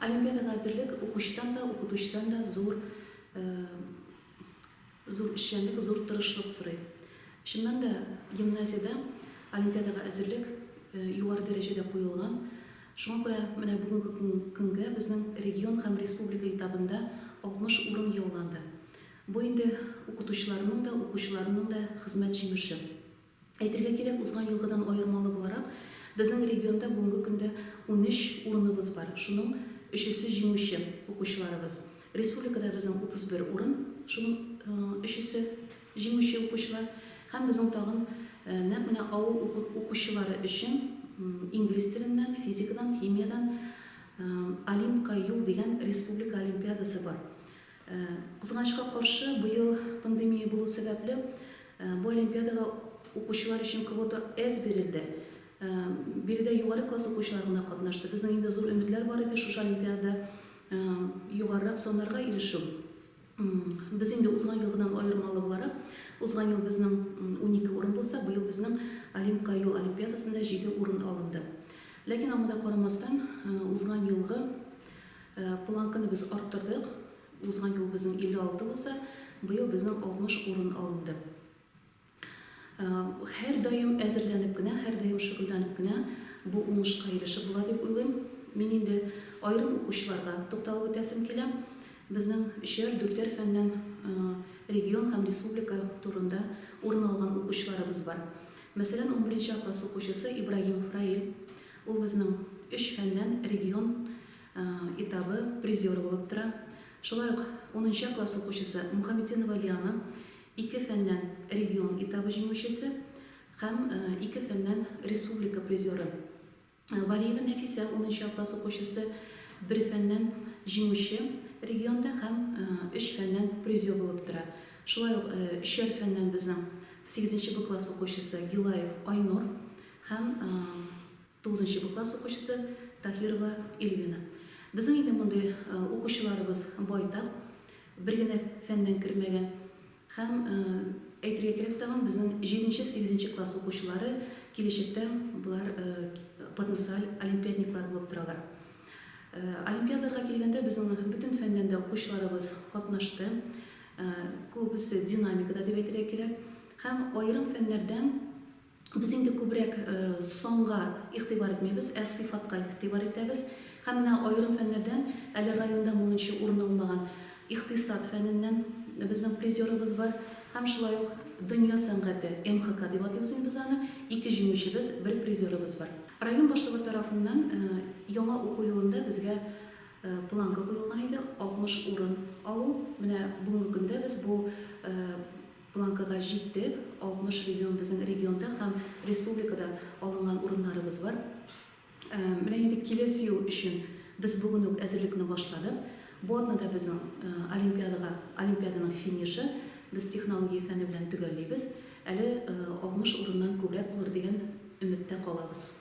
Олимпиадага әзерлек укучыдан да, укытучыдан да зур зур эшчәнлек, зур тырышлык сорый. Чыннан да, гимназиядә олимпиадага әзерлек югары дәрәҗәдә куелган. Шуңа күрә менә бүгенге көнгә безнең регион һәм республика этабында 60 урын яуланды. Бу инде укытучыларның да, укучыларның да хезмәт җимеше. Әйтергә кирәк, узган елгыдан аермалы буларак, безнең регионда бүгенге көндә 13 урыныбыз бар, шуның өчесе җиңүче укучыларыбыз. Республикада безнең 31 урын, шуның өчесе җиңүче укучылар. Һәм безнең тагын нәкъ менә авыл укучылары өчен инглиз теленнән, физикадан, химиядән Олимпка юл дигән республика олимпиадасы бар. Кызганычка каршы, быел пандемия булу сәбәпле, бу олимпиадага укучылар өчен квота әз бирелде. Биредә югары класс укучылары гына катнашты. Безнең инде зур өметләр бар иде шушы олимпиадада югарырак саннарга ирешү. Без инде узган елгыдан аермалы буларак, узган ел безнең 12 урын булса, быел безнең Олимпка юл олимпиадасында 7 урын алынды. Ләкин аңа да карамастан, узган елгы Планканы без арттырдык. Узган ел безнең 56 булса, быел безнең 60 урын алынды. Һәрдаим әзерләнеп кенә, һәрдаим шөгыльләнеп кенә бу уңышка ирешеп була дип уйлыйм. Мин инде аерым укучыларга тукталып үтәсем килә. Безнең өчәр, дүртәр фәннән регион һәм республика турында урын алган укучыларыбыз бар. Мәсәлән, унберенче а класс укучысы Ибрагимов Раил. Ул безнең өч фәннән регион этабы призеры булып тора. Шулай ук унынчы класс укучысы Мухаметдинова Лиана ике фәннән регион этабы җиңүчесе һәм ике фәннән республика призеры. Валиева Нәфисә унынчы класс укучысы бер фәннән җиңүче регионда һәм өч фәннән призер булып тора. Шулай ук өчәр фәннән безнең сигезенче Б класс укучысы Гилаев Айнур һәм тугызынчы Б класс укучысы Таһирова Эльвина. Безнең инде мондый укучыларыбыз байтак, бер генә фәннән кермәгән. Һәм әйтергә кирәк тагын, безнең җиденче, сигезенче класс укучылары киләчәктә болар потенциаль олимпиадниклар булып торалар. Олимпиадаларга килгәндә, безнең бөтен фәннән дә укучыларыбыз катнашты. Күбесе динамикада дип әйтергә кирәк. Һәм аерым фәннәрдән Без инде күбрәк санга игътибар итмибез, ә сыйфатка игътибар итәбез. Һәм менә аерым фәннәрдән әле районда моңынчы урын алмаган икътисад фәненнән безнең призерыбыз бар. Һәм шулай ук дөнья сәнгате, МХК дип атыйбыз инде без аны, ике җиңүчебез, бер призерыбыз бар. Район башлыгы тарафыннан яңа уку елында безгә планка куелган иде, 60 урын алу. Менә бүгенге көндә без бу Планкага җиттек, 60 регион безнең регионда һәм республикада алынган урыннарыбыз бар. Менә инде киләсе ел өчен без бүген үк әзерлекне башладык. Бу атнада безнең олимпиадага, олимпиаданың финишы, без технология фәне белән төгәллибез. Әле 60 урыннан күбрәк булыр дигән өметтә калабыз.